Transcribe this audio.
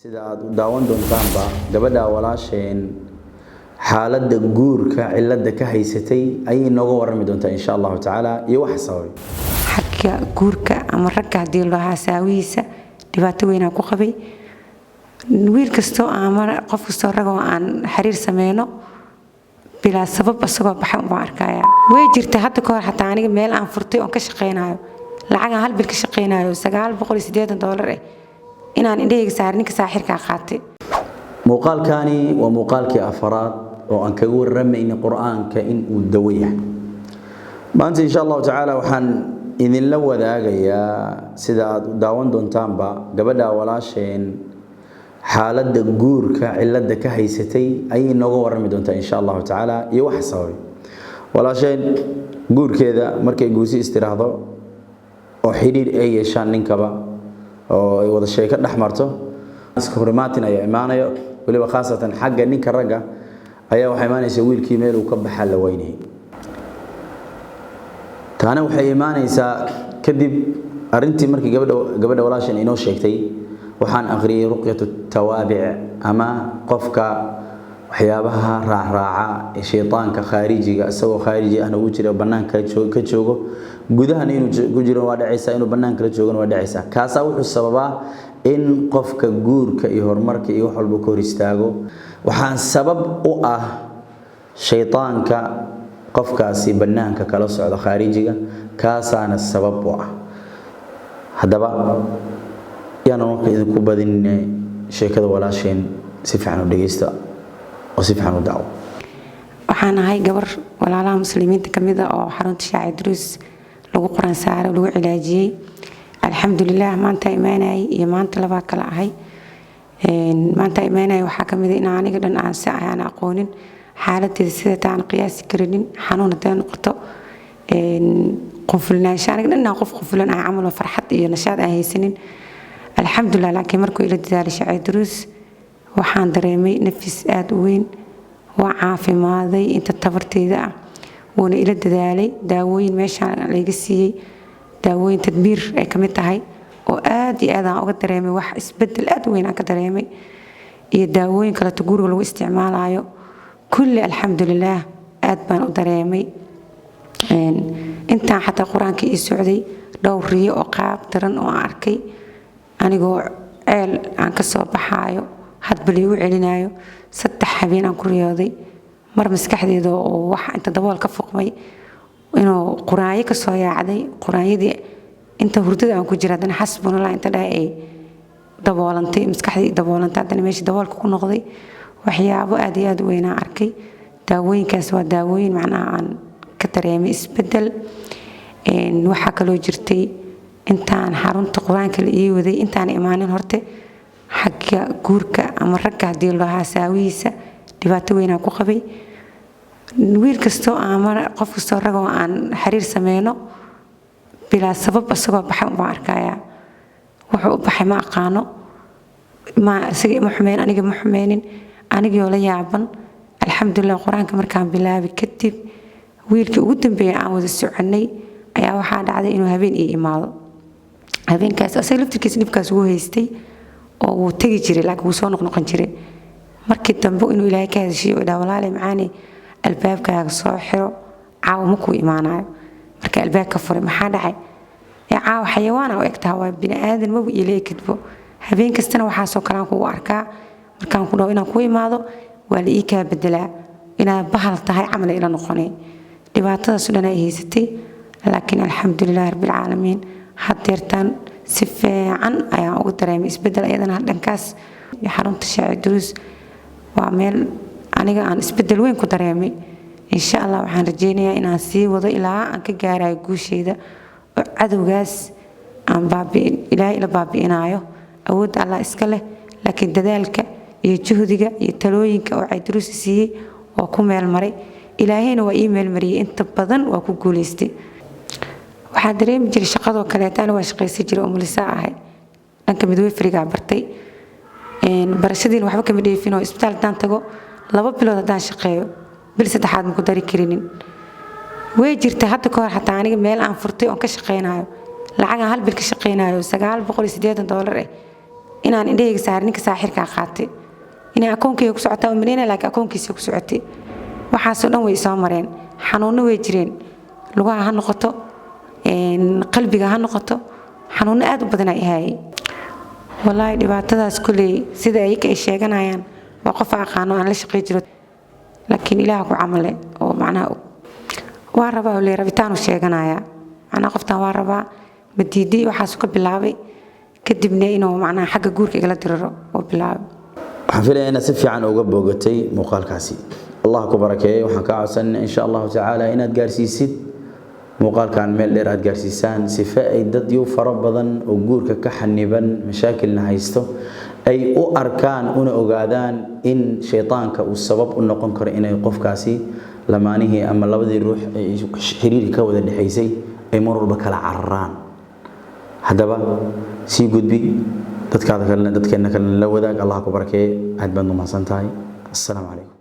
Sida aad u daawan doontaanba, gabadha walaasheen xaaladda guurka cilada ka haysatay ayay nooga warrami doontaa, insha Allahu tacaala, iyo waxa sababay. Xagga guurka ama ragga haddii loo hasaawihiisa, dhibaato weynaa ku qabay. Wiil kastoo ama qof kastoo ragoo aan xiriir sameyno, bilaa sabab isagoo baxa unbaan arkaya. Way jirta hadda ka hor xataa aniga meel aan furtay oon ka shaqeynayo, lacagaan hal bil ka shaqeynayo, $980 inaan indhahayga saarin, ninka saaxirkaa qaatay. Muuqaalkani waa muuqaalkii afaraad oo aan kaga warramayna Qur-aanka in uu dawo yahay. Maanta, insha Allahu tacaala, waxaan idinla wadaagayaa, sida aad u daawan doontaanba, gabadha walaasheen xaaladda guurka cilada ka haysatay ayay nooga warrami doontaa, insha Allahu tacaala, iyo waxa sababay. Walaasheen guurkeeda markay guursi istiraahdo oo xidhiir ay yeeshaan ninkaba oo ay wada sheeko dhex marto, iska horimaatin ayaa imaanayo. Weliba khaasatan xagga ninka ragga ayaa waxaa imaanaysa wiilkii meel uu ka baxaa la waynayay. Taana waxay imaanaysaa kadib arrintii markii gabadha walaashan inoo sheegtay. Waxaan aqriyay ruqyatu tawaabic, ama qofka waxyaabaha raacraaca ee shaytaanka khaarijiga, isagoo khaariji ahna uu jira, bannaanka ka joogo, gudahana inuu ku jiro waa dhacaysaa, inuu bannaanka la joogona waa dhacaysaa. Kaasaa wuxuu sababaa in qofka guurka iyo horumarka iyo wax walba ka hor istaago. Waxaan sabab u ah shaytaanka qofkaasi bannaanka kala socda, khaarijiga, kaasaana sabab u ah. Haddaba yaanan warka idinku badinine, sheekada walaasheen si fiican u dhegeysta oo si fiican u daawo. Waxaan ahay gabar walaalaha Muslimiinta ka mid a oo xarunta Shaaci Duruus lagu Quraan saaray, lagu cilaajiyey. Alxamdulilah, maanta imaanayay iyo maanta labaa kala ahay. Maanta imaanaya waxaa kamid ah in aniga dhan aan si aan aqoonin xaaladeeda sida taan qiyaasi karinin, xanuun haday noqoto, qunfulnaansho, aniga dhan qof qunfulan ah camal oo farxad iyo nashaad aan haysanin. Alxamdulilah, laakiin markuu ila dadaalay Shaaci Duruus, waxaan dareemay nafis aada u weyn. Waa caafimaaday inta tabarteyda ah. Wuuna ila dadaalay. Daawooyin meeshaan layga siiyey, daawooyin tadbiir ay kamid tahay oo aad iyo aad aan uga dareemay wax isbedel aad u weyn aan ka dareemay, iyo daawooyin kaleeto guriga lagu isticmaalayo kulli, alxamdulilaah, aad baan u dareemay. Intaan xataa Qur-aanka ii socday, dhowr riyo oo qaab daran oo aan arkay, anigoo ceel aan ka soo baxaayo, hadba liigu celinayo, 3 habeen aan ku riyooday. Mar maskaxdeeda oo wax inta dabool ka fuqmay inuu quraanyo ka soo yaacday, quraanyadii inta hurdada aan ku jira, haddana xasbunallah inta dhahay ay daboolantay maskaxdii, daboolantay, haddana meeshii daboolka ku noqday. Waxyaabo aad iyo aad u weynaan arkay. Daawooyinkaas waa daawooyin macnaha aan ka dareemay isbedel. Waxaa kaloo jirtay intaan xarunta Qur-aanka la ii waday, intaan imaanin horte, xagga guurka ama ragga haddii loo hasaawihiisa, dhibaato weynaa ku qabay. Wiil kastoo ama qof kastoo ragoo aan xiriir sameyno, bilaa sabab isagoo baxa unbaan arkayaa. Wuxuu u baxay ma aqaano, ma isaga ima xumeyn, aniga ma xumeynin, anigoo la yaaban. Alxamdulilah, Qur-aanka markaan bilaabay kadib, wiilkii ugu dambeeyay aan wada soconay ayaa waxaa dhacday inuu habeen ii imaado. Habeenkaas asaga laftirkiisa dhibkaas wuu haystay oo wuu tegi jiray, laakiin wuu soo noqnoqon jiray. Markii dambe inuu Ilaahay ka hadashiyo oo idhaa, "Walaale macaane, albaabkaaga soo xiro, caawa ma kuu imaanayo." Marka albaabka furay, "Maxaa dhacay?" "Ee caawa xayawaana u egtaha, waa bini aadan maba ila ekidbo. Habeen kastana waxaasoo kalean kugu arkaa. Markaan ku dhaho inaan kuu imaado, waa la ii kaa bedelaa, inaad bahal tahay camal ila noqonay." Dhibaatadaas dhan ay haysatay, laakiin alxamdulilahi rabbilcaalamiin, haddeertaan si fiican ayaan uga dareemay isbedel iyadana dhankaas. Xarunta Shaaci Duruus waa meel aniga aan isbedel weyn ku dareemay. Insha Allah, waxaan rajeynayaa inaan sii wado ilaa aan ka gaarayo guusheyda oo cadowgaas aan baabi'in, Ilaahay ila baabi'inaayo. Awoodda Allah iska leh, laakiin dadaalka iyo juhdiga iyo talooyinka oo Cayduruusi siiyey waa ku meel maray. Ilaahayna waa ii meelmariyey, inta badan waa ku guuleystay. Waxaa dareemi jiray shaqadoo kaleeta. Ani waa shaqaysan jiray oo mulisaa ahay, dhanka midwiferygaa bartay. Barashadiina waxba kama dheefin oo isbitaal haddaan tago, 2 bilood haddaan shaqeeyo, bil saddexaad ma ku dari karinin. Way jirta hadda ka hor xataa aniga meel aan furtay oon ka shaqeynayo, lacagaan hal bil ka shaqeynayo, $980. Inaan indhahayga saaray ninka saaxirkaa qaatay, inay akoonkayga ku socotaa u malaynaya, laakiin akoonkiisa ku socotay. Waxaasoo dhan way soo mareen. Xanuunno way jireen, lugaha ha noqoto, qalbiga ha noqoto, xanuunno aad u badan ay ahaayey. Wallaahi dhibaatadaas kulley sida ayaga ay sheeganayaan waa qof aqaano aan la shaqey jiro, laakiin Ilaah ku camale oo macnaha og. Waa rabaa le, rabitaanu sheeganayaa, macnaha qoftan waa rabaa, ma diiday, waxaasu ka bilaabay. Kadibna inuu macnaha xagga guurka igala diriro oo bilaabay. Waxaan filayaa inaad si fiican uga bogatay muuqaalkaasi. Allah ku barakeeyey. Waxaan kaa codsanayna insha Allahu tacaala inaad gaarsiisid muuqaalkan meel dheer, aad gaarsiisaan sife ay dad yu fara badan oo guurka ka xaniban, mashaakilna haysto, ay u arkaan una ogaadaan in shaytaanka uu sabab u noqon karo inay qofkaasi lamaanihii ama labadii ruux ee xiriirka ka wada dhexaysay ay mar walba kala cararaan. Haddaba sii gudbi dadkaada kalena, dadkeenna kalena la wadaag. Allah ku barakeeye. Aad baad u mahadsan tahay. Assalaamu calaykum.